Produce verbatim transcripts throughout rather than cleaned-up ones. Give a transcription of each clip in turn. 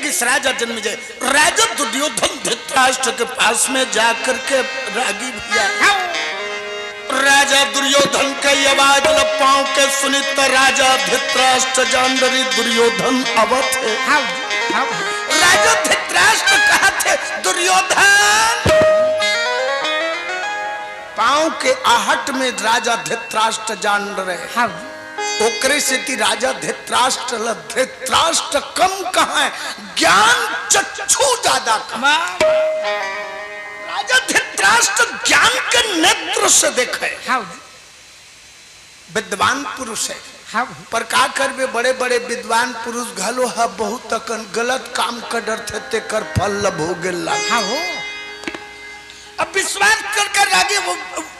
इस राजा जन्मेजय, राजा दुर्योधन धृतराष्ट्र के पास में जाकर के, रागी भैया, राजा दुर्योधन के आवाज ल पाँव के सुनित राजा धृतराष्ट्र जान डरे दुर्योधन आवत हे। हाँ, हाँ। राजा धृतराष्ट्र कहत हे, दुर्योधन। पाँव के आहट में राजा धृतराष्ट्र जान डरे। हाँ। ओकरे सेती राजा धृतराष्ट्र ल धृतराष्ट्र कम कहाय, ज्ञान चक्षु ज्यादा कहाय। वाह। राजा धृतराष्ट्र ज्ञान के नेत्र से देखे। हाँ। विद्वान पुरुष हे। हाँ। पर का करबे, बड़े-बड़े विद्वान पुरुष घलो ह बहुत अकन गलत काम कर डरथे, तेकर फल ल भोगे ला। हाँ हो। अब विश्वास करके रागी,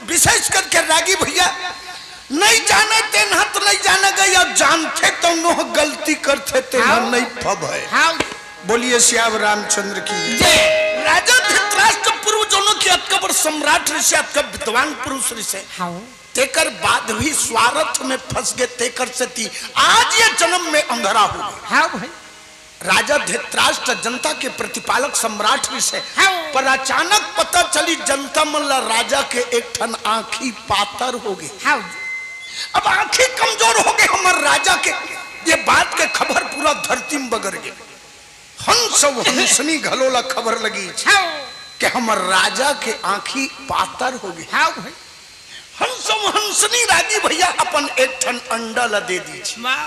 विशेष करके रागी भैया, नहीं जाने तेन ह तो नहीं जाने गए, अब जानथे तो नोह गलती करथे, तेन ह हाँ। नहीं फब हे। हाँ। बोलिए सियावर रामचंद्र की जय। राजा धृतराष्ट्र पूर्व जनों के अतका बड़ सम्राट रिसे, अतका विद्वान पुरुष रिसे। हाँ। तेकर बाद भी स्वार्थ में फंस गे, तेकर सेती आज ये जन्म में अंधरा हो गे। हाँ भाई। राजा धृतराष्ट्र जनता के प्रतिपालक सम्राट रिसे, हाँ। पर अचानक पता चली जनता मन ला राजा के एक ठन आँखी पातर हो गे। हाँ। अब आँखी कमजोर हो गे हमर राजा के, ये बात के खबर पूरा धरती में बगर गे। हंस अउ हंसनी घलो ला खबर लगी हाँ। कि हमर राजा के आँखी पातर हो गे। हाँ भाई। हंस अउ हंसनी रागी भैया अपन एक ठन अंडा ला दे दीस। वाह, वाह।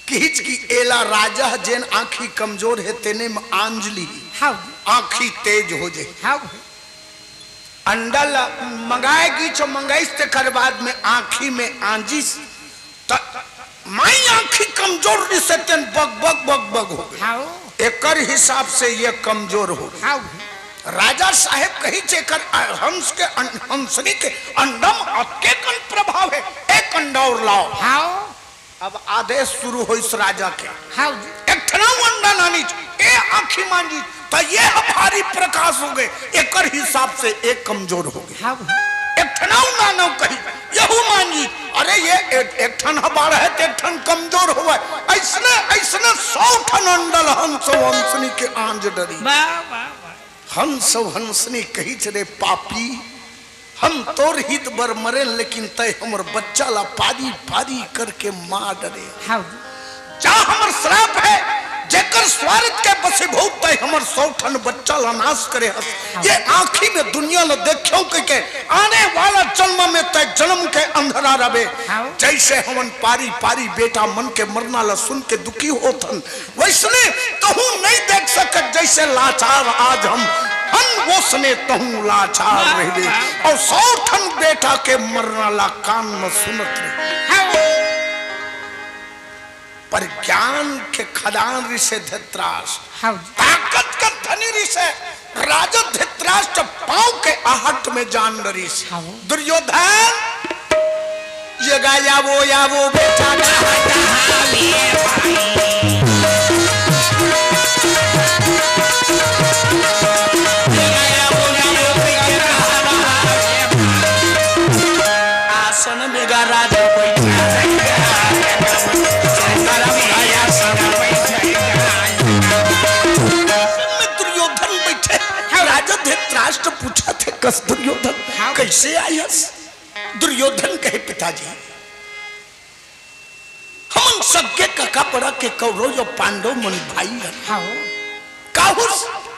किहिच कि एला राजा ह जेन आँखी कमजोर हे तेने म आंज लिही। हाँ। आँखी तेज हो जाही। हाँ भाई। अंडा ला मंगाए गीस अउ मंगाइस तेकर बाद में आँखी में आंजिस त माई आँखी कमजोर रिसे तेन बग बग बग बग हो गे। हाँ। एकर हिसाब से ये कमजोर हो गे। हाँ। राजा साहेब कहिस एकर, अ, हंस के अन-, हंसनी के अंडा म अतके कन प्रभाव हे, एक अंडा अउ लाव। हाँ। अब आदेश शुरू होइस राजा के। हाँ जी। एक ठन अउ अंडा लानिस, ए आँखी मांजिस, त ये ह भारी प्रकाश हो गे, एकर हिसाब से ए कमजोर हो गे। हाँ। एक ठन अउ लानव कहिस, यहू मांजिस, अरे ये एक, एक ठन ह बाढ़े त एक ठन कमजोर होवय, अइसने, अइसने सौ ठन अंडा ल हंस अउ हंसनी के आंज डरिस। वाह, वाह, वाह। हंस अउ हंसनी कहिस, रे पापी, हम तोर हित बर मरेन, लेकिन तंय हमर बच्चा ला पारी पारी करके मार डरे। हाँ। जा हमर श्राप हे, जेकर स्वार्थ के वशीभूत तंय हमर सौ ठन बच्चा ला नाश करे हस। हाँ। ये आँखी में दुनिया ला देखेंव कहिके आने वाला जन्म में तंय जन्म के अंधरा रबे। हाँ। जइसे हमन पारी पारी बेटा मन के मरना ला सुन के दुखी होथन, वइसने तहूँ नइ देख सकत, जइसे लाचार आज हम हन, वइसने तहूँ लाचार रहिबे। अउ सौ ठन बेटा के मरना ला कान म सुनत रहे। पर ज्ञान के खदान रिसे धृतराष्ट्र, हाँ। ताकत के धनी रिसे राजा धृतराष्ट्र पाँव के आहट में जान डरिस। हाँ। दुर्योधन, ये गा, या वो, या वो, बेटा, कहाँ, कहाँ, ये भाई। ये गा, या वो, या वो, बेटा, कहाँ, कहाँ, ये भाई। आसन में गा राजा बैठा है। आसन में दुर्योधन बैठे। राजा धृतराष्ट्र पूछत हे, कस दुर्योधन, हाँ। कइसे आयस? दुर्योधन कहे, पिताजी, हमन सग्गे कका बड़ा के कौरव अउ पांडव मन भाई हन। हाँ। काहू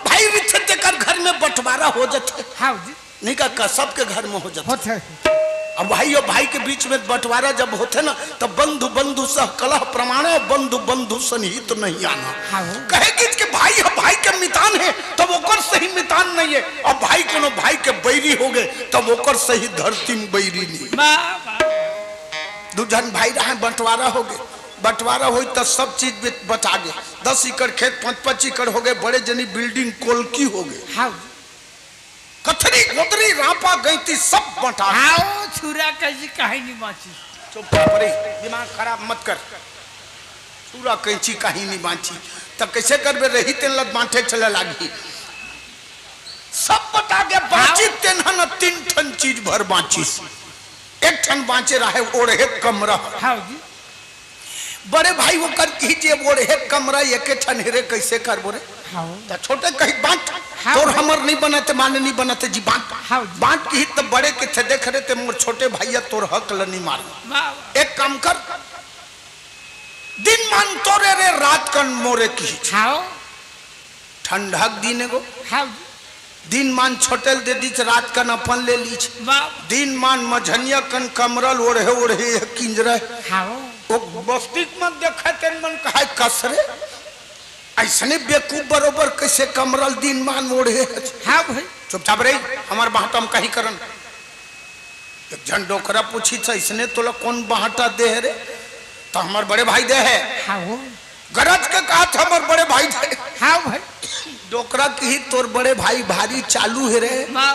भाई रिथे तेकर घर में बंटवारा हो जाथे। हाँ जी। नहीं का, का सबके घर में हो जाथे। होथे। अब भाई अउ भाई के बीच में बंटवारा जब होथे ना, तब बंधु बंधु सह कलह प्रमाण, बंधु बंधु सन्निहित नहीं आना। हाँ। कहे कि, कि भाई ह भाई के मितान हे, तब ओकर सही मितान नहीं हे। अब भाई कोनो भाई के बैरी हो गे, तब ओकर सही धरती में बैरी नहीं। वाह, वाह। दू झन भाई रहे, बंटवारा हो गे। बंटवारा होई त सब चीज बे-, बटा गे। दस एकड़ खेत, पाँच पाँच एकड़ हो गे, बड़े जनी building कोलकी हो गे। हाँ। कथरी, गोदरी, रापा, गैंती सब बंटा गे। हाँ, ओ छुरा कैंची कहीं नहीं बाँची। चुप रह परी, दिमाग खराब मत कर। छुरा कैंची कहीं नहीं बाँची। त कइसे करबे, रही तेन ल बाँटे चले लागही। सब बटा गे, बाँचिस तेन ह न तीन ठन चीज भर बाँचिस। एक ठन बाँचे रहे, ओढ़े कमरा। हाँ जी। बड़े भाई ओकर किही जे ओढ़े कमरा एके ठन हे रे, कइसे करबो रे? हाँ। त छोटे कही बांट, हाँ तोर भाई। हमर नहीं बनत, माने नहीं बनत जी बांट। हाँ जी। बांट किही त बड़े किथे देख रे ते मोर छोटे भैया तोर हक ल नहीं मार। वाह। एक काम कर, दिन मान तोरे रे रात कन मोरे किही। हाँ। ठंडक दिन एगो। हाँ। दिन मान छोटेल दे दीच, रात कन अपन ले लीच। वाह। दिन मान मझनिया कन कमरल ओढ़े ओढ़े ये किंजरे। हाँ। ओ बस्ती मन देखे तेन मन कहाय कस रे, अइसने बेकूफ बरोबर कइसे कमरल दिन मान ओढ़े हे। हाँ भाई। चुपचाप रही, हमर बांटम कहीं करन। एक झन डोकरा पूछी, "अइसने तोला कोन बांटा दे हे रे?" त हमर बड़े भाई दे हे। हाँ हो। गरज के कहा था, "हमर बड़े भाई दे।" हाँ भाई। डोकरा किही, "तोर बड़े भाई भारी चालू हे रे। वाह।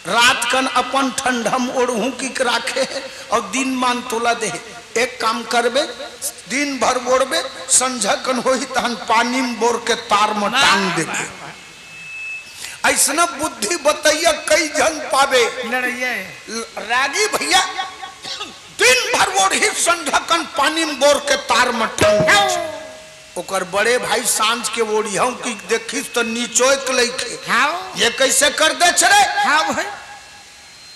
रात कन अपन ठंडम ओढ़हूं कि राखे हे, अउ दिन मान तोला दे हे। एक काम करबे, दिन भर ओढ़बे, संझा कन होही तहन पानी म बोर के तार म वाह, टांग देबे।" वाह, वाह। अइसना बुद्धि बतइया कई झन पाबे। लड़इया हे। ल-, रागी भैया दिन भर ओढ़ही, संझा कन पानी म बोर के तार म टांग दे। हाँ। ओकर बड़े भाई सांझ के ओढ़िहौं कि देखिस त निचोय के लइके। हाँ। ये कइसे कर देच रे? हाँ भाई।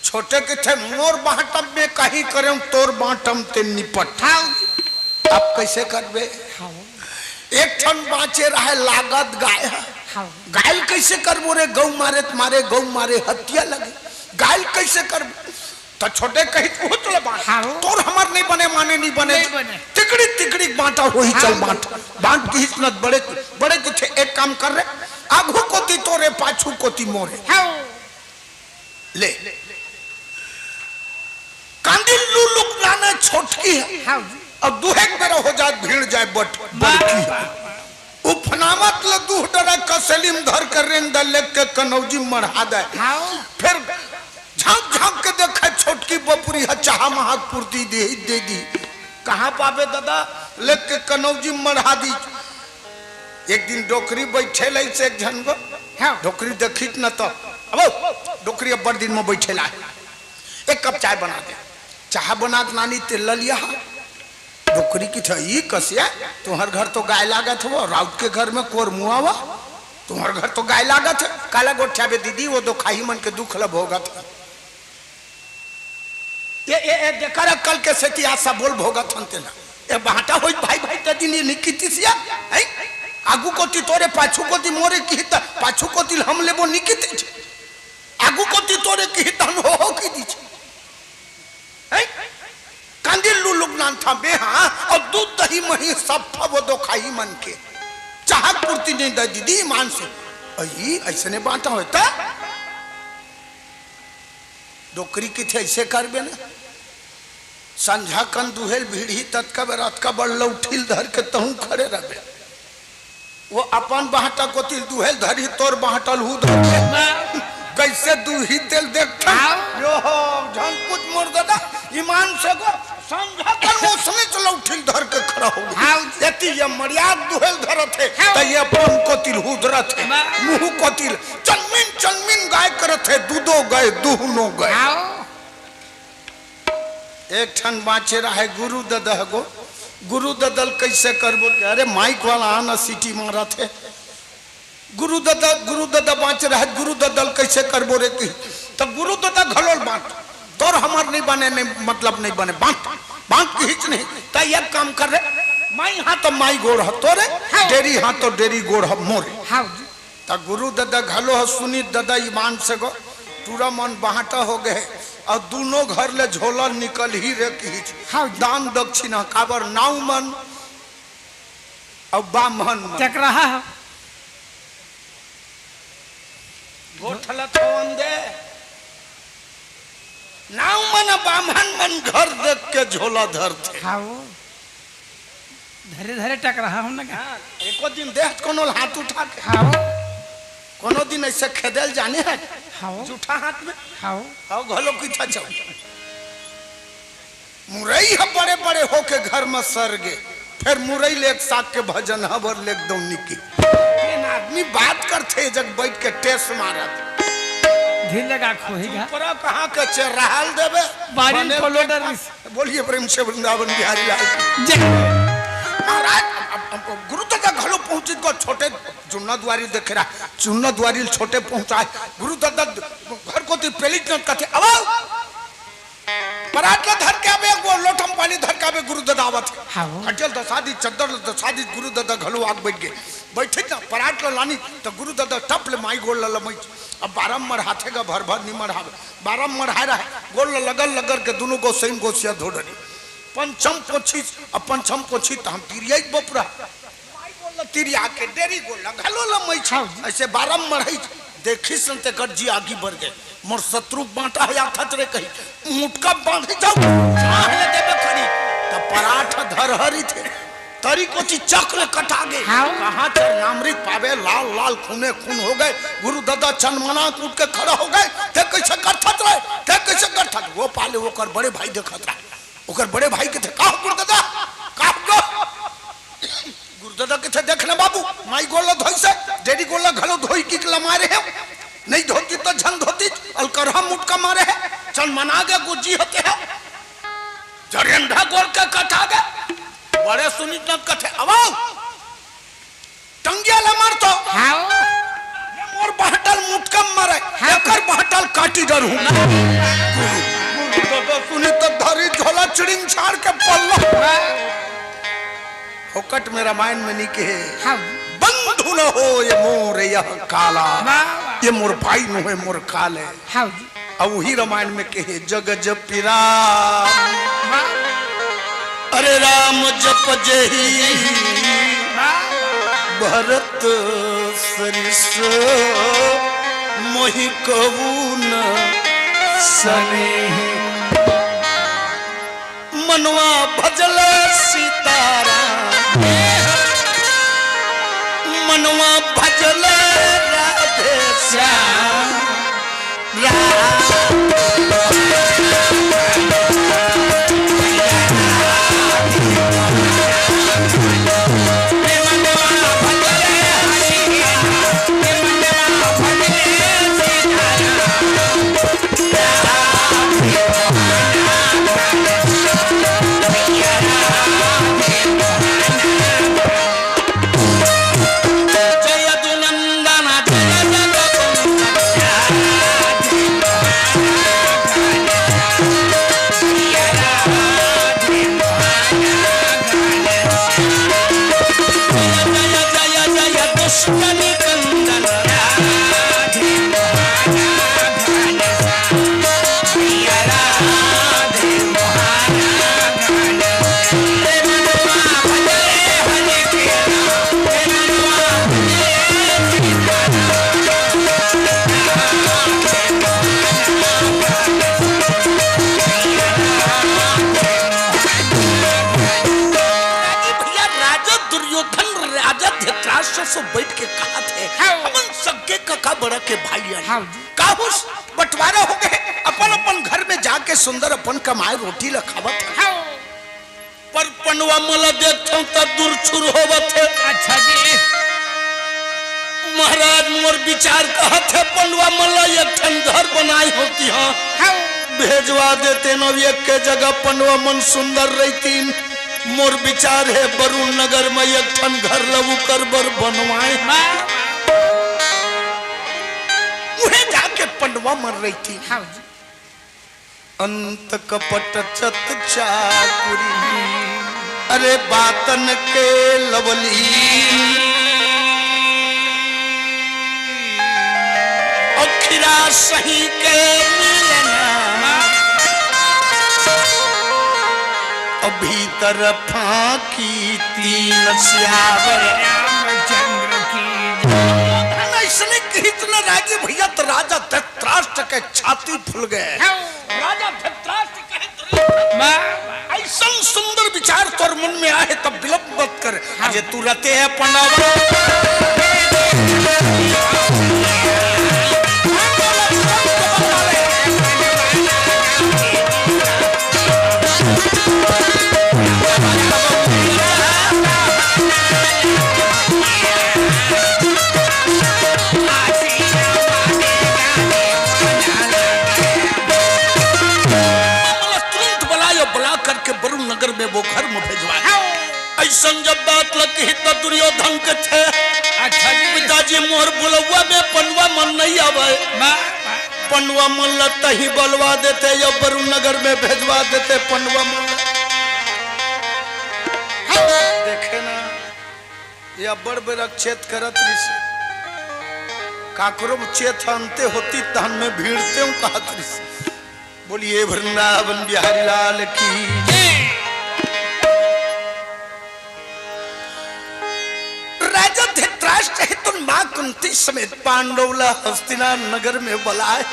छोटे किथे, "मोर बांटम में कहीं करेंव, तोर बांटम ते निपट।" हाँ। अब कइसे करबे? हाँ। एक ठन बांचे रहे लागत गाय ह। हाँ। गाय ल कइसे करबो रे? गऊ मारे त मारे, गऊ मारे हत्या लगे। गाय ल कइसे करबो? त छोटे कही, "तू चले बांट। हाँ। तोर हमर नहीं बने, माने नहीं बने। नहीं बने। तिकड़ी तिकड़ी बांटा होही, चल हाँ। बांट।" बांट किहिस न बड़े, बड़े किथे, "एक काम कर रे, आघू कोती तोरे, पाछू कोती मोरे।" हाँ। ले। कांदी लू लुक नाने छोटकी हे। हाँ। अब दुहेक बेरा हो जात, भिड़ जाय बट, बड़की हे। उफनावत ल दूह डरा, कसली म धर के रेंग द, लेग के कनौजी मढ़ा दे। हाँ। फेर झांक झांक के देखे छोटकी बपुरी ह, चाहा महा के पुरती दे, दे दी। कहाँ पाबे ददा? लेग के कनौजी मढ़ा दी। एक दिन डोकरी बइठे लइस एक झन गो। हाँ। डोकरी देखिस न त, "अबो, डोकरी अब्बड़ दिन म बइठे लाय, एक कप चाय बना दे।" चाहा बनात नानी तेल ल लिया हा। डोकरी किथे, "ई कसिया, तुम्हर घर तो गाय लागत हे, राउत के घर में कोर मुआवा, तुम्हर घर तो गाय लागत हे, काला गोठियाबे दीदी, वो दोखाही मन के दुख ल भोगत हे।" ये, ये, ये, जेकर अक्कल के सेती आज सब बोल भोगत हन तेला। ये बांटा होई भाई, भाई, त दिन ये निकितिस या, हैं? आगू कोती तोरे, पाछू कोती मोरे किही त, पाछू कोती ल हम लेबो निकितिस। आगू कोती तोरे किही त हम हो, हो कितिस। हैं? कांदी लू लुक नान था बे, हाँ, अउ दूध दही मही सब था वो दोखाही मन के। चाहा पूर्ति नहीं दे दीदी ईमान से। अई, अइसने बांटा होय त? डोकरी किथे, "अइसे करबे न, संझा कन दुहेल भिड़ही, ततका बेर अतका बड़ लौठी ल धर के तहूं खड़े रहबे। वो अपन बांटा कोती ल दुहेल धरही, तोर बांटा ल हू धरही। कइसे दुही तेल देखथन?" हाँ। यो हो, झन कुछ मोर ददा, ईमान से गो, संझा कन ओसने च लौठी ल धर के खड़ा हो गे। हाँ। एती ये मड़ियात दुहेल धरत हे, हाँ। त ये अपन कोती ल हू धरत हे, हाँ। मुहू कोती ल चलमिन चलमिन गाय करत हे, दूधो गाय, दुहनो गाय। हाँ। एक ठन बांचे रहे गुरु ददा गो, गुरु ददा ल कइसे करबो? अरे माइक वाला आना सीटी मारत हे। गुरु ददा, गुरु ददा बांचे रहे, गुरु ददा ल कइसे करबो रे किही। त गुरु ददा घलो ल बांट, तोर हमर नहीं बने, नहीं मतलब नहीं बने, बांट, बांट किहिच नहीं। त एक काम कर रे, माई हा त माई गोड़ ह तोरे, हाँ। डेरी हा त डेरी गोड़ ह मोरे। हाँ जी। त गुरु ददा घलो ह सुनिस ददा ईमान से गो, टूरा मन बांटा हो गे, अउ दूनों घर ले झोला निकलही रे किहिच। हाँ जी। दान दक्षिणा काबर नाऊ मन अउ बाम्हन मन। टकराहा ह। गोठलत होवन दे। नाऊ मन बाम्हन मन घर देख के झोला धरथे। हाँ वो। धरे धरे टकराहा हो ना का? हाँ, एको दिन देख कोनो ल हाथ उठा के। हाँ वो। कोनो दिन अइसे खेदे ल जाने हे? हाँ वो। जूठा हाथ में। हाँ वो। हाँ, घलो किथा चौ। मुरई ह बड़े-बड़े होके घर म सर गे, फेर मुरई ले एक साग के भजन हबर ले एकदम निकी। जेन आदमी बात करथे, ए जग बइठ के टेस मारत। धीर लगा खोही गा। ऊपरा कहाँ के चेरहाल देबे? बारिन बने पलोडर देखा। रिस। बोलिए प्रेम से वृंदावन बिहारी लाल की। जय। महाराज, अब, अब, अब गुरु ददा घलो पहुंचिस गा, छोटे जुन्ना दुवारी देखे रहा, जुन्ना दुवारी ल छोटे पहुंचाय। गुरु ददा घर कोती पेलिस न कथे, "अवव।" परात ल धर के आबे, वो लोटा म पानी धर के आबे, गुरु ददा आवत हे। हाँ। खटिया ल दसा दिस, चद्दर ल दसा दिस, गुरु ददा घलो आके बइठ गे। बइठिस न, परात ल लानिस, त गुरु ददा टप ले माई गोड़ ल लमइस। अब बारम मढ़ाथे गा, भर भर नी मढ़ावे। बारम मढ़ाय रहय, गोड़ ल लगल लगल के दूनों गोसई म गोसिया धो डरिस। पंचम पोंछिस, अब पंचम पोंछिस त हम तिरियाइस बपुरा। माई गोड़ ल तिरिया के डेरी गोड़ ल घलो लमइस। हाँ। अइसे बारम मढ़ाइस, देखिस न तेकर जी आगी बर गे। "मोर सतरू बांटा हे आथत रे," कहिस। मुटका बांधे जाव, छांह ल देबे खड़ी, त परात ह धरहरी थे। तरी कोती चक ले कटा गे। हाँ। कहाँ चर नामरी पाबे, लाल लाल खूने खून हो गे। गुरु ददा चनमना के उठ के खड़ा हो गे। "ते कइसे करथत रे? ते कइसे करथत?" वो पाले ओकर बड़े भाई देखत रहा। ओकर बड़े भाई कथे, "का हो गुरु ददा? का हो गा?" गुरु ददा कथे, "देख न बाबू, माई गोड़ ल धोइस हे, डेरी गोड़ ल घलो धोई के लमाय रहेंव। नइ धोतिस त झन धोतिस, अलकरहा मुटका मारे हे, चनमना गे गुज्जी होते हे। झरेंधा गोड़ के कटा गे।" बड़े सुनिस न कथे, "अवव, टंगिया ल मार तो।" हाँ। "ये मोर बांहटा ल मुटका म मारे, हाँ। एकर बांहटा ल काटी डरहूं।" गुरु ददा सुनिस त धरिस झोला चिड़िंग छाड़ के पल्ला। हाँ। फोकट में रामायण में नी कहे, हाँ। "बंधु न होय मोर यह काला।" वाह, वाह। ये मोर भाई नोहे, मोर काल हे। हाँ जी। अउ उही रामायण में कहे, "जग जपि राम, वाह। अरे राम जप जेहि वाह। भरत सरिस, मोहि कवु न सनेहि।" मनवा भजले सीताराम, मनवा भजले राधे श्याम, राम। रागी भैया, राजा दुर्योधन राजा धृतराष्ट्र से बैठ के कहा थे, हाँ। हमन सबके कका बड़ा के भाई आए। हाँ जी। काहू से बंटवारा हो गए, अपन अपन घर में जाके सुंदर अपन कमाए रोटी ल खावत हे। हाँ। पर पंडवा मन ल देखथंव त दूर छुर होवत हे। अच्छा जी। महाराज मोर विचार कहत हे, पंडवा मन ल एक ठन घर बनाए होती, हाँ। हाँ। भेजवा देते न, एक के जगह पंडवा मन सुंदर रहतीन। मोर विचार हे, वरुण नगर में एक ठन घर ल उकर बर बनवाए। वाह। उहे जाके पंडवा मन रहतीन। हाँ जी। अंत कपट चत चातुरी, अरे बातन के लवली, अखिरा सही के मिलना, अभी तरफा की तीन सियावर रामचंद्र की। अइसने कहिस न रागी भैया, त राजा धृतराष्ट्र के छाती फूल गए। हाँ। राजा धृतराष्ट्र कहे, "दुर्योधन, वाह, वाह। अइसन सुंदर विचार तोर मन में आहे, तब विलंब मत कर। हाँ। अजे तुरते हे पंडवा।" तुरंत बुलायो, बुला करके वरुण नगर में वो घर में भेजवाए। हाँ। अइस संग जब बात ल कही त दुर्योधन कथे, अच्छा जी। पिताजी, मोर बुलउवा में पंडवा मन नइ आवय। वाह, वाह। पंडवा मन ल तहीं बलवा देते या वरुण नगर में भेजवा देते पंडवा मन ल। देखे ना, ये अब्बड़ बेरा चेत करत रिहिस। काकरो चेत अंते होती तहन में भिड़तेंव कहत रिहिस। बोलिए वृंदावन बिहारी लाल की। राजा धृतराष्ट्र हे तुन माँ कुंती समेत पांडव ला हस्तिना नगर में बलाए।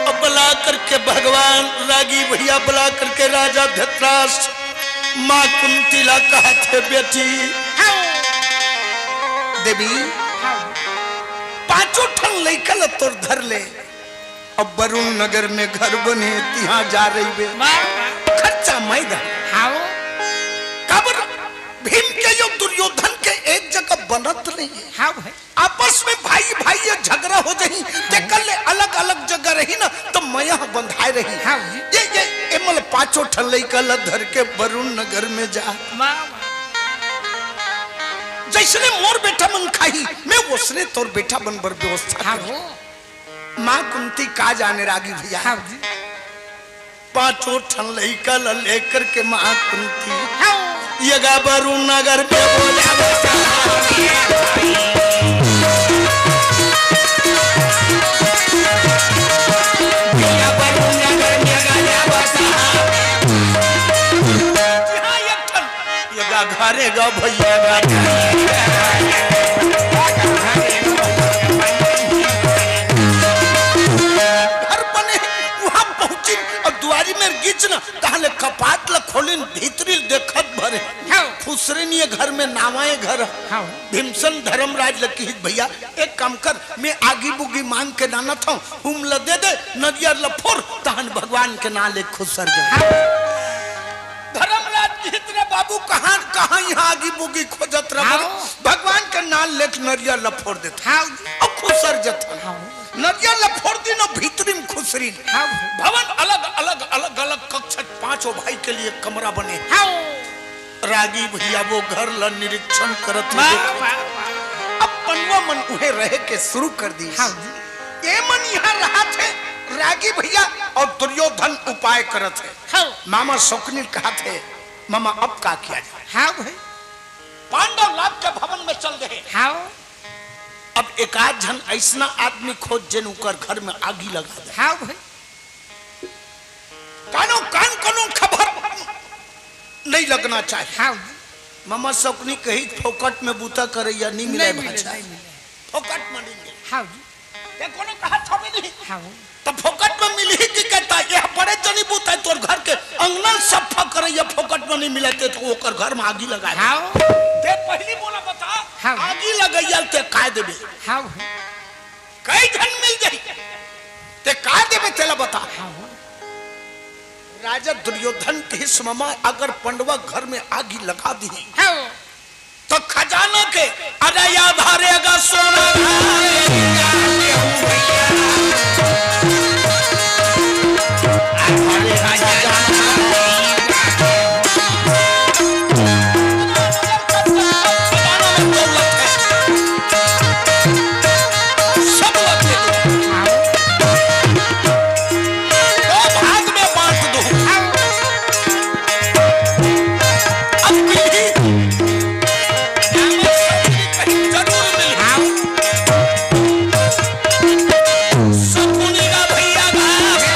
अब बला करके भगवान रागी भैया बला करके राजा धृतराष्ट्र माँ कुंती ला कहत हे, बेटी देवी, पांचों ठन लइका ल तोर धर ले। अब वरुण नगर में घर बने, तिहां जा रहिबे। वाह, वाह। खर्चा मैं दा। हाओ। काबर भीम के अउ दुर्योधन के एक जगह बनत नहीं हे। हाओ भाई। आपस में भाई भाई ये झगड़ा हो जाही, तेकर ले अलग-अलग जगह रही ना, त मया बंधाए रही। हाओ जी। ये, ये, ये मन पांचों ठन लइका ल धर के वरुण नगर में जा। वाह, वाह। जइसने मोर बेटा मन खाही, मैं ओसने तोर बेटा मन बर व्यवस्था हाओ। करहूं। माँ कुंती का जाने रागी भैया। हाँ जी। पांचों ठन लइका ल लेकर के माँ कुंती हाँ। ये गा वरुण नगर में बोला बसा। ये गा वरुण नगर में गा बसा। हाँ, एक ठन ये गा घरे गा भैया गा। घर बने, वहां पहुंचिन अउ दुवारी में गिचन, तहां ले कपाट ल खोलिन, भीतरी ल देखत भरे। हाँ। खुसरिन ये घर में नावा ये घर। हाँ। भीमसेन धर्मराज ल किहिस, भैया, एक काम कर, मैं आगी बुगी मांग के लानत हंव, हूम ल दे दे, नरियर ल फोर, तहन भगवान के नांव ले खुसर जा। हाँ। धर्मराज किहिस, रे बाबू, कहां, कहां इहां आगी बुगी खोजत रह? हाँ। भगवान के नांव ले नरियर ल फोर देत हंव। हाँ। अउ खुसर जत हंव। हाँ। नरियर ल फोर दिन अउ भीतरी में खुसरिन। हाँ। भवन अलग, अलग, अलग, अलग कक्ष, पांचों भाई के लिए कमरा बने। हाँ। रागी भैया वो घर ल निरीक्षण करत हे। वाह, वाह, वाह। अब पनवा मन उहें रहे के शुरू कर दिस। हाँ जी। ये मन इहां रहत हे, रागी भैया अउ दुर्योधन उपाय करत हे। हाँ। मामा शकुनि कहत हे, मामा अब का किया जाए? हाँ भाई। पांडव लाग के भवन में चल दे। हाँ। अब एकाध झन अइसना आदमी खोज जेन उकर घर में आगी लगा दे। हाँ भाई। कानो कान कोनो खबर नहीं लगना चाहिए। हाँ। मामा शकुनि कहिस फोकट में बूता करइया नहीं मिले नहीं मिले, भाषा। नहीं मिले। फोकट में नहीं मिले। हाँ जी। ते कोनो कहा था भी नहीं। हाँ। तो फोकट में मिलही कि कहता, ये बड़े जनी बूता हे तोर घर के अंगना सफा करइया फोकट में नहीं मिले ते तो ओकर घर में आगी लगा दे। हाँ। ते पहली मोला बता, हाँ। आगी लगइया ते काय देबे? हाँ। कई झन मिल जाही, ते का देबे तेला बता। हाँ। राजा दुर्योधन किहिस मामा अगर पंडवा घर में आगी लगा दिही, हाँ। तो खजाना के अरे आधा रेगा सोना। सब लगे दो भाग में बांट दो। अब मिली, जरूर मिली। शकुनि का भैया का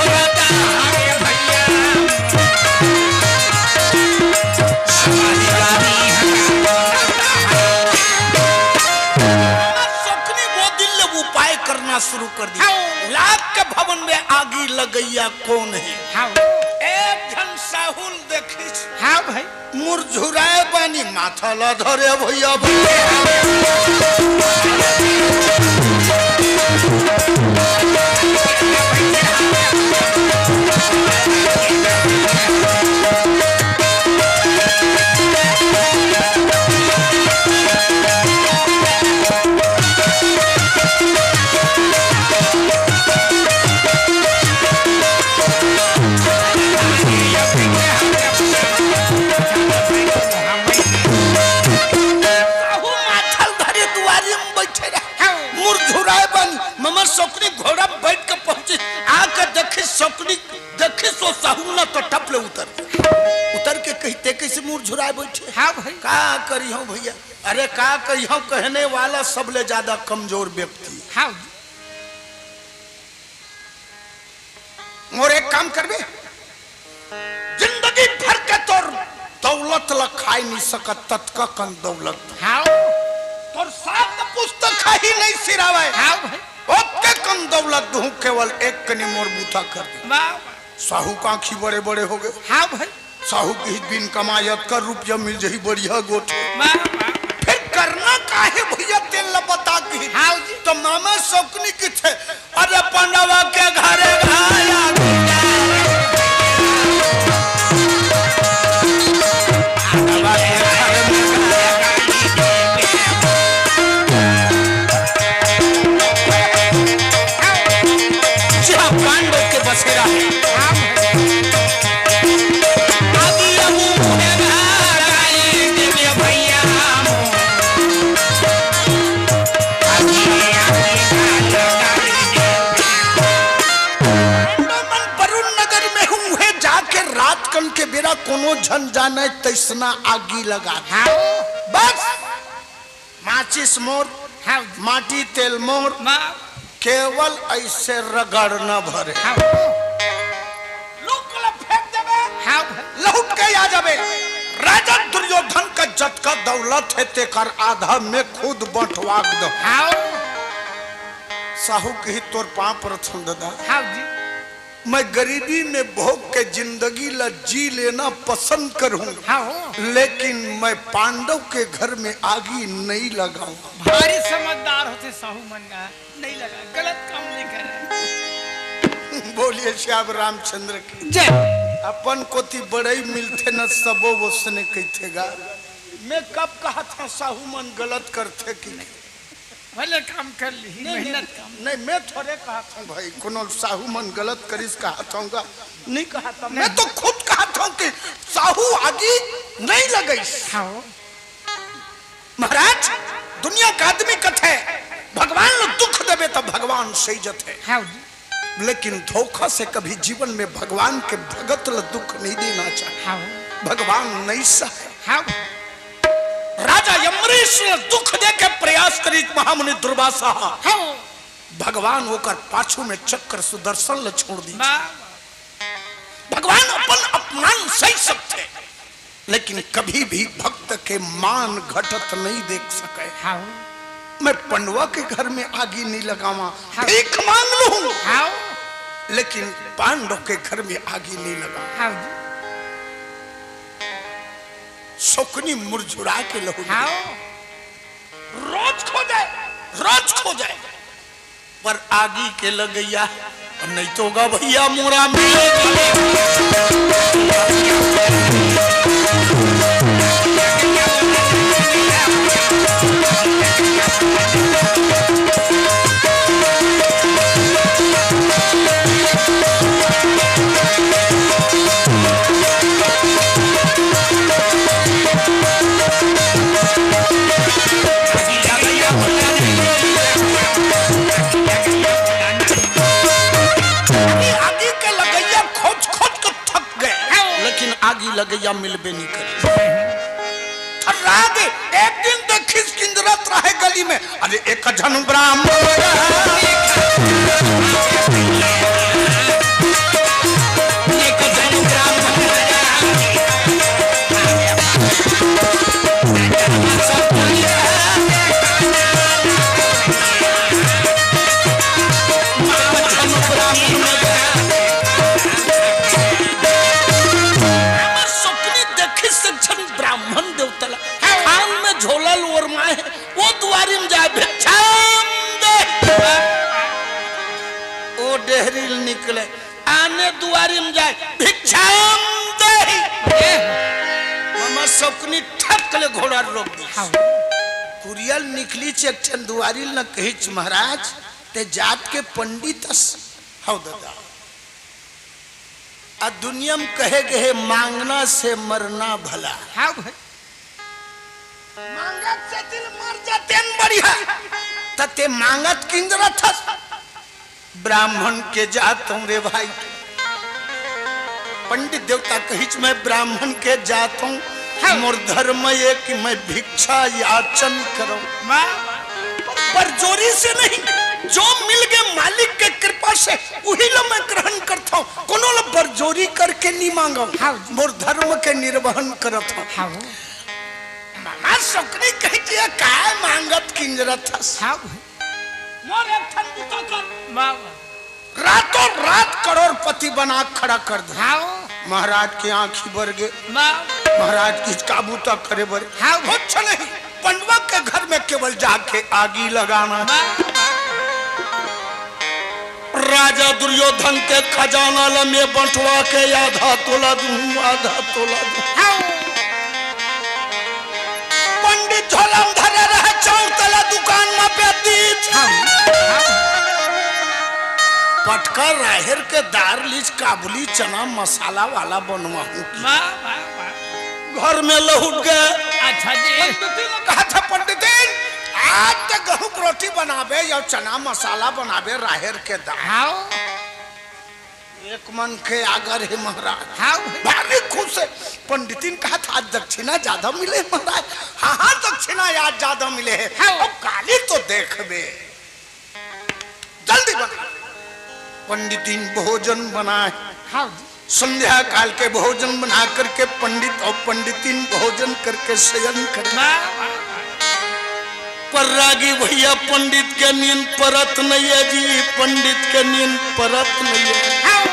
होता है भैया। शकुनि वो दिन ले उपाय करना शुरू कर दिया। हाँ। लाग के भवन में आगी लगइया कोन हे? हाँ। एक झन साहुल देखिस। हाँ भाई। मुरझुराए बानी माथा ला धरे भैया भैया। बइठे रहे। हाँ। मुरझुराए बन ममा सौकनी घोड़ा बइठ के पहुंची, आके देखी सौकनी, देखी सो साहू ना तो टप ले उतर। उतर के कही, "ते कइसे मुरझुराए बइठे?" हाँ भाई। "का करिहौं भइया?" "अरे का करिहौं, कहने वाला सबले ज्यादा कमजोर व्यक्ति।" हाँ। मोर एक काम करबे, जिंदगी भर के तोर दौलत ल खाए नइ सकत, ततका कन दौलत। हाँ। तोर सात पुस्तक ही नइ सिरावय। हाँ भाई। ओतके कन दौलत दूं, केवल एक कनी मोर बूता कर दे। वाह, वाह। साहू का आँखी बड़े बड़े हो गए। हाँ भाई। साहू कहिस, "बिन कमाए अतका रुपया मिल जही, बढ़िया गोठ।" वाह, वाह। फिर करना का हे भइया, तेन ल बता कहिस। हाँ जी। तो मामा सौकनी कथे, "अरे पंडवा के घरे घाया गुंडा।" पंडवा के घर में जहाँ पांडव के बसेरा है। आदि अबू भैया। पांडव मन वरुण नगर में हूँ, उहे जाके रात कन के बेरा कोनो झन जाने तैसना आगी लगा। हाँ। बस माचिस मोर, हाँ। माटी तेल मोर, मार। केवल ऐसे रगड़ न भरे। हाँ। लूक ल फेंक देबे, हाँ। लहुट के आ जाबे। राजा दुर्योधन का जतका दौलत है, तेकर आधा में खुद बंटवा दो। हाँ। साहू कही, "तोर पाँव परथौं ददा।" हाँ जी। मैं गरीबी में भोग के जिंदगी ला जी लेना पसंद करूं, हाँ हो। लेकिन मैं पांडव के घर में आगी नहीं लगाऊं। भारी समझदार होथे साहू मन का, नहीं लगा, गलत काम नहीं करे। बोलिए श्याम रामचंद्र की जय। अपन कोती बड़ई मिलथे न, सबो वोसने कहिथे गा। मैं कब कहा था साहू मन गलत करथे कि नहीं? भले काम कर ली, नहीं, मेहनत नहीं, काम। नहीं, मैं थोड़े कहा था भाई, कोनो साहू मन गलत करिस कहा था गा, नहीं कहा था। मैं तो खुद कहा था कि साहू आगी नहीं लगाइस। हाँ। महाराज, दुनिया का आदमी कथे, भगवान ल दुख देबे त भगवान सइजथे। हाँ। लेकिन धोखा से कभी जीवन में भगवान के भगत ल दुख नहीं देना चाहिए। हाँ। भगवान नहीं सहे। हाँ। राजा अम्बरीश ल दुख दे के प्रयास करिस महामुनि दुर्वासा। हाँ। भगवान ओकर पाछू में चक्र सुदर्शन ल छोड़ दिस। वाह। भगवान अपन अपमान सहि सकथे, लेकिन कभी भी भक्त के मान घटत नहीं देख सके। हाँ। मैं पंडवा के घर में आगी नहीं लगावा, हाँ। भीख मांग लूं, हाँ। लेकिन पांडव के घर में आगी नहीं लगा। हाँ। शकुनी मुरझुरा के लहू। हाँ। रोज खोजे, रोज खोजे, पर आगी के लगइया नहीं तो गा भइया मोरा मिले। आगी के लगइया खोज खोज के थक गए, लेकिन आगी लगइया मिलबे नहीं करे। थर्रा गे, एक दिन देखिस किंजरत रहे गली में, अरे एक झन ब्राह्मण रहा, एक झन ब्राह्मण रहा। हमर सपनी देखिस एक झन ब्राह्मण देवता ला, कान में झोला ल ओरमाए हे, ओ दुआरी में जाए, "भिक्षाम दे।" ओ डेहरी ल निकले, आने दुआरी में जाए, "भिक्षाम दे।" हमर सपनी ठक ले घोड़ा रोक दिस। हाँ। कुरिया ल निकलिस एक ठन दुआरी ल न कहिस, "महाराज, ते जात के पंडित अस।" "हव ददा।" आ दुनिया में कहे गए, "मांगना से मरना भला।" हाँ भाई। मांगत से दिल मर जातेन बढ़िया। त ते मांगत किंजरत हस। ब्राह्मण के जात हूँ रे भाई। पंडित देवता कहिच, मैं ब्राह्मण के जात हूँ। हाँ। मोर धर्म ये कि मैं भिक्षा याचन करूँ। वाह। पर बरजोरी से नहीं, जो मिल गए मालिक के कृपा से, उही ला मैं ग्रहण करता हूँ। कोनो ला बरजोरी करके नहीं मांगा। हाँ। मोर धर्म के निर्वहन करत हूँ। हाँ। मामा सकनी कहिच, ये काय मांगत किंजरत हस? हाँ। मोर एक ठन बूता कर। वाह, वाह। रातों रात करोड़पति बना खड़ा कर दे। हाँ। महाराज के आंखी बर गे। वाह। महाराज किहिच का बूता करे बर? हाँ। कुछ नहीं, पंडवा के घर में केवल जाके आगी लगाना। वाह। राजा दुर्योधन के खजाना ल मैं बंटवा के आधा तोला दूं, आधा तोला दूं। हाँ। पंडित झोला म धरे रहे, चाउर तला दुकान म बेच दीच। हाँ। पटका राहेर के दार लीच, काबुली चना मसाला वाला बनवाहूं। वाह, वाह, वाह। घर में लहुट गए। अच्छा जी। पंडितिन कहा था, पंडितिन, आज तो गहूं के रोटी बनाबे या चना मसाला बनाबे, राहेर के दार। हाँ। एक मन के आगर हे महाराज। हाँ। भारी खुश हे। पंडितिन कहा था, आज दक्षिणा ज्यादा मिले महाराज। हाँ, हाँ, दक्षिणा आज ज्यादा मिले हे। हाँ। अब काली तो देखबे। जल्दी बना। पंडितिन भोजन बनाए। हाँ। संध्या काल के भोजन बना करके पंडित और पंडितिन भोजन करके शयन करे। वाह, वाह, वाह। पर रागी भैया, पंडित के नींद परत नहीं है जी, पंडित के नींद परत नहीं है। हाँ।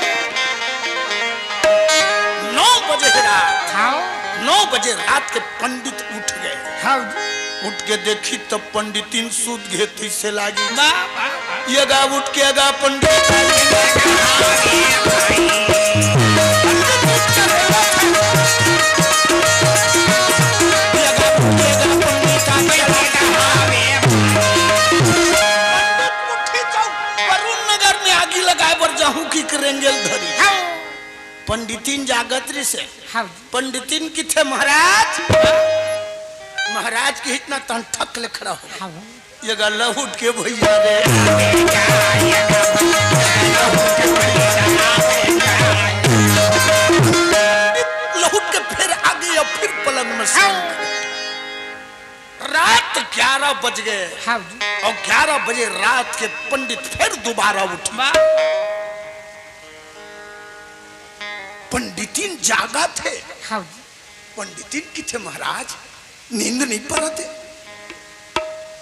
नौ बजे रात, हाँ। नौ बजे रात के पंडित उठ गए। हाँ जी। उठ के देखी तब पंडितिन सूत घेती से लागी। वाह, वाह, वाह। ये गा उठ के गा पंडित। वरुण नगर में आगी लगाए बर जाहूं कि करेंगेल धरी। हाँ। पंडितिन जागत रहिसे। हाँ। पंडितिन किथे महाराज? महाराज के इतना तन ठक ले खड़ा हो। हाँ। ये गा लहुट के भैया रे। लहुट के फिर आगे या फिर पलंग में सो। हाँ। रात ग्यारह बज गए। हाँ जी। और ग्यारह बजे रात के पंडित फिर दोबारा उठे। वाह। पंडितिन जागत हे। हाँ जी। पंडितिन किथे महाराज, नींद नहीं परत हे।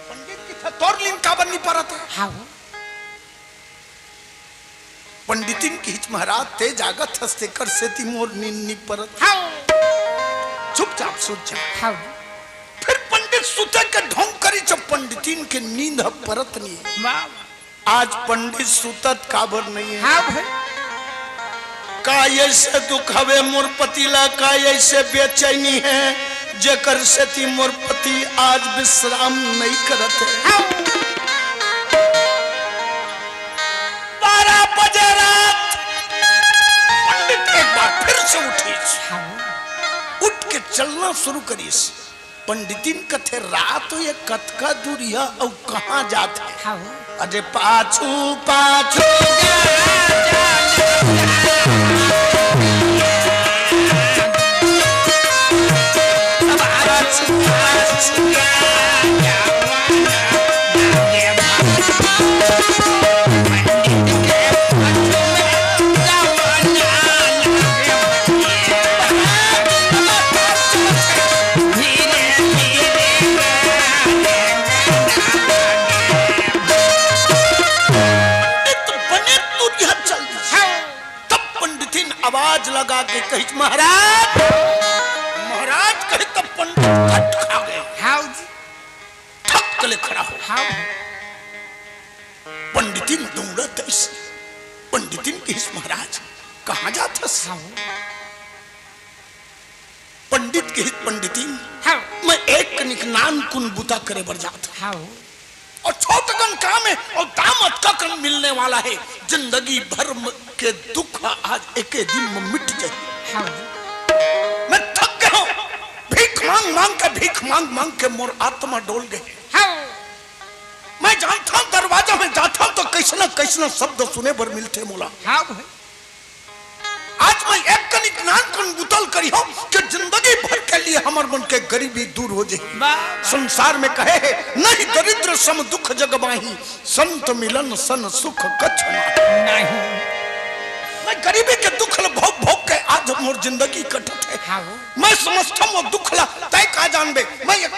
पंडित किथे, तोर नींद काबर नहीं परत हे? हाँ। पंडितिन किहिच महाराज, ते जागत हस तेकर सेती मोर नींद नहीं परत। हाँ। चुपचाप सुत जा। हाँ। फिर पंडित सुते के ढोंग करिच, पंडितिन के नींद ह परत नहीं। वाह। आज पंडित सुतत काबर नहीं है? हाँ भाई। का ऐसे दुख हवे मोर पति ला, का ऐसे बेचैनी है, जेकर सेती मोर पति आज विश्राम नहीं करत है? हाँ। बारह बजे रात पंडित एक बार फिर से उठिस। हाँ। उठ के चलना शुरू करिस। पंडितिन कथे, "रात ये कतका दूरिहा अउ कहाँ जात हे?" हाँ। अरे पाछू, पाछू। पंडित बने दुरिहा चल दिस। हाँ। तब पंडितिन आवाज लगा के कहिस, "महाराज, महाराज," कहे तब पंडित खट खा गए। हाँ जी। ठक ले खड़ा हो। हाँ। पंडितिन दौड़त अइस। पंडितिन किहिस, "महाराज, कहाँ जात हस?" हाँ। पंडित किहिस, "पंडितिन, हाँ। मैं एक कनिक नानकुन बुता करे बर जात हूँ। हाँ। और छोटकन काम हे, और दाम अतका कन मिलने वाला हे, जिंदगी भर म-, के दुख आज एके दिन में मिट जाही। हाँ। मैं थक गया हूँ, भीख मांग मांग के, भीख मांग मांग के मोर आत्मा डोल गे। हाँ। मैं जानथंव, दरवाजा में जाथंव तो कइसना कइसना शब्द सुने बर मिलथे मोला। हाँ भाई। आज मैं एक कनिक नानकुन बुता ल करिहंव कि जिंदगी भर के लिए हमर मन के गरीबी दूर हो जाही। वाह, वाह। संसार में कहे हे, "नहीं दरिद्र सम दुख जग माही, संत मिलन सन सुख कछु नाही।" नहीं। मैं गरीबी के दुख ल भोग भोग के आज मोर जिंदगी कटत हे। हाँ हो। मैं समझथंव वो दुख ला, तैं का जानबे। मैं एक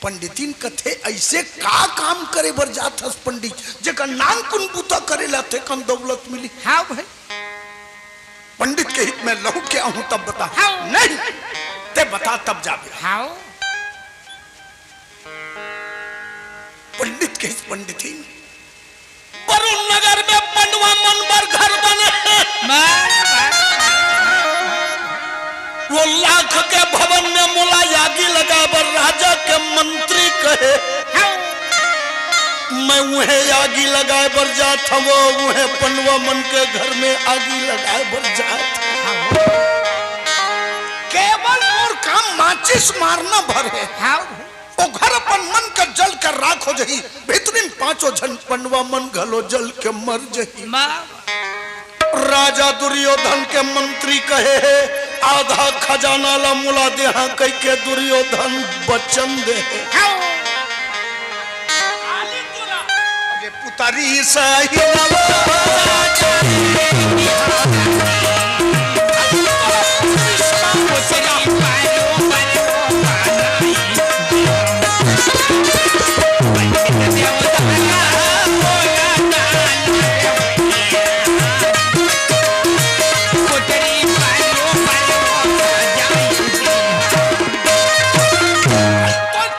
पंडितिन कथे, "अइसे का काम करे बर जात हस पंडित, जेकर नानकुन बुता करे ला तेकन दौलत मिली?" हाँ भाई। पंडित कहिस, "मैं लहुट के आहूं तब बता।" हाँ। "नहीं, तैं बता तब जाबे।" हाँ। पंडित कहिस, "पंडितिन, बरुण नगर में पंडवा मन बर घर बने हे।" वाह, वाह, वाह। वो लाख के भवन में मोला आगी लगाए बर राजा के मंत्री कहे। हाँ। मैं उहें आगी लगाए बर जात हंव, उहें पंडवा मन के घर में आगी लगाए बर जात हंव। हाँ। केवल मोर काम माचिस मारना भर हे। हाँ। ओ घर अपन मन के जल के राख हो जाही, भीतरिन पांचों झन पंडवा मन घलो जल के मर जाही। माँ। राजा दुर्योधन के मंत्री कहे हे, "आधा खजाना ला मोला देहा," कहिके दुर्योधन वचन दे हे। हाँ। अरे पुतरी सही नवा।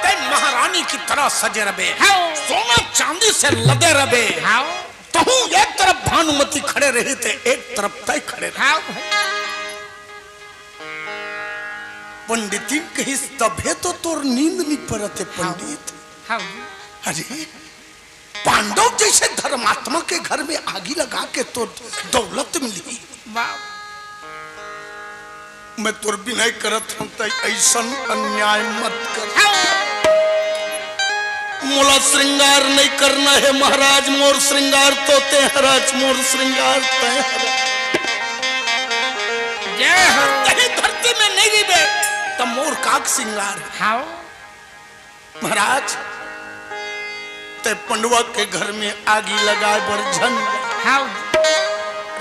तैं महारानी की तरह सजे रबे, हाँ। सोना चांदी से लदे रबे। हाँ। तहूं एक तरफ भानुमति खड़े रही ते एक तरफ तैं खड़े रहे। हाँ भाई। पंडितिन कहिस, "तभे तो तोर नींद नी परत हे पंडित।" हाँ। अरे, पांडव जइसे धर्मात्मा के घर में आगी लगा के तो दौलत मिली। वाह। मैं तोर बिनय करत हंव, तैं अइसन अन्याय मत कर। हाँ। मोला श्रृंगार नहीं करना हे महाराज, मोर श्रृंगार तो तैं हरच, मोर श्रृंगार तैं हरच। जय हो। कहीं धरती में नहीं रहिबे, त मोर का श्रृंगार हे। हाँ। महाराज, तैं पंडवा के घर में आगी लगाए बर झन। हाँ।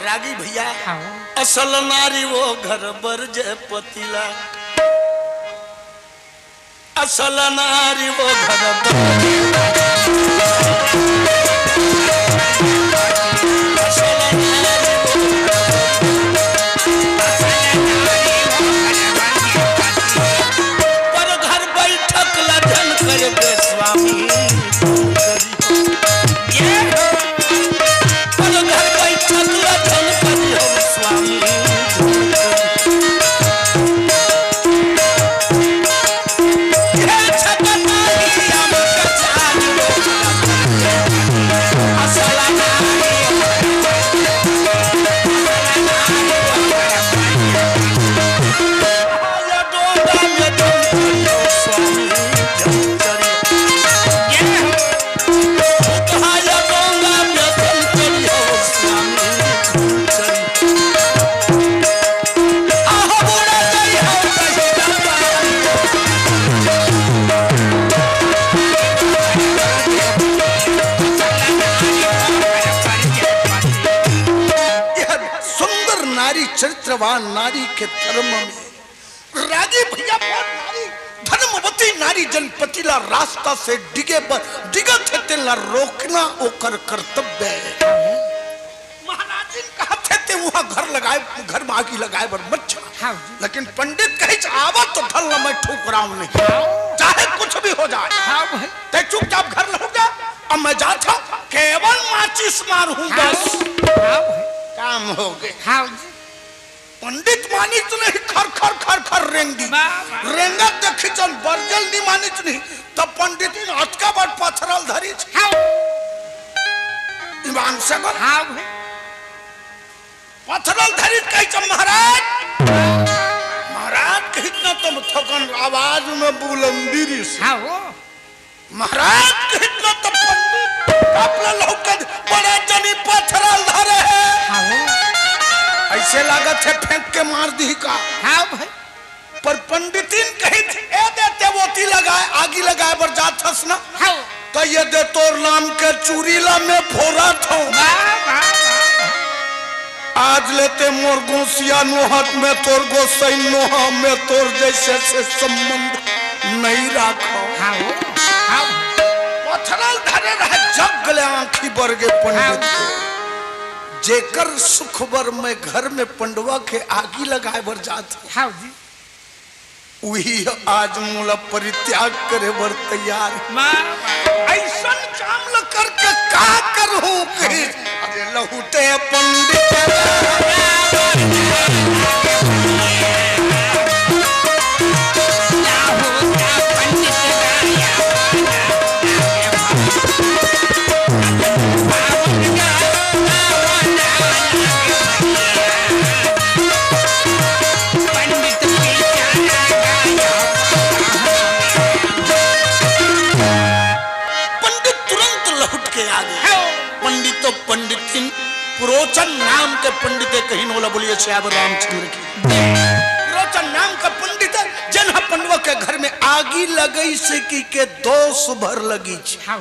रागी भैया, हाँ। असल नारी वो घर बर जय पतीला। असल नारी वो घर बर जय पतीला। असल नारी वो घर बर जय पतीला। पर घर बैठक ला झन करबे स्वामी, झन करिहो। ये हो। पर घर बैठक ला झन करिहो स्वामी, झन करिहो। ये छटनाई आम के चाल, असल नारी। यह सुंदर नारी, चरित्रवान नारी के धर्म में रागी भैया, बहुत नारी, धर्मवती नारी, जन पति ला रास्ता से डिगे बर, डिगत हे, तेला रोकना ओकर कर्तव्य हे। महाराज जी कहत हे, "ते उहाँ घर लगाए, घर में आगी लगाए बर मत जा।" हाँ जी। लेकिन पंडित कहिस, "आवा तो ढल ल, मैं ठुकराव नहीं, हाँ। चाहे कुछ भी हो जाए। हाँ भाई। ते चुपचाप घर लहुट जा, अब मैं जात हंव, केवल माचिस मारहूँ हाँ। बस।" हाँ भाई। काम हो गे। हाँ जी। पंडित मानिस नहीं, खर खर खर खर रेंग दिस। वाह, वाह। रेंगत देखिस अउ बरजय ल नी मानिस नहीं, त पंडितिन अतका बड़ पथरा ल धरिस। हाँ। ईमान से बोल। हाँ भाई। पथरा ल धरिस कहिस, "महाराज, महाराज," कहिस, "न तुम थोकन आवाज में बुलंदी रिस। हाँ हो। महाराज कहित ना तो पंडित कापले लौकत, बड़ा जनी पथरल धरे हे। हाँ हो। ऐसे लागत हे फेंक के मार दी का। हाँ भाई। पर पंडितिन कहित, ए दे ते ओती लगाए, आगी लगाए बर जात हस ना। हाँ। तो ये दे तोर नाम के चूरी ला मैं फोरत हूँ। वाह, वाह, वाह। आज ले ते मोर गोसिया नोहत में तोर गोसई नोहा में तोर जैसे से संबंध नहीं राखो। हाँ हो, हाँ। पथरल धरे रहे जग ले आँखी बर गे पंडित हाँ। के। जेकर सुख बर मैं घर में पंडवा के आगी लगाए बर जात हूँ। हाँ जी। उही आज मोला परित्याग करे बर तैयार हे। वाह, वाह। ऐसन काम ल करके का करहूं कहिस। अरे लहुटे पंडित। पंडित बेचारा गाया। पंडित तुरंत लहुट के आ गे। हाँ। पंडित तो पंडितिन पुरोचन नाम के पंडित हे, कहिन ओला बोलिए सियावर रामचंद्र की। पुरोचन नाम का पंडित हे, जेन ह पंडवा के घर में आगी लगइस कहिके दोस भर लगिस। हाँ।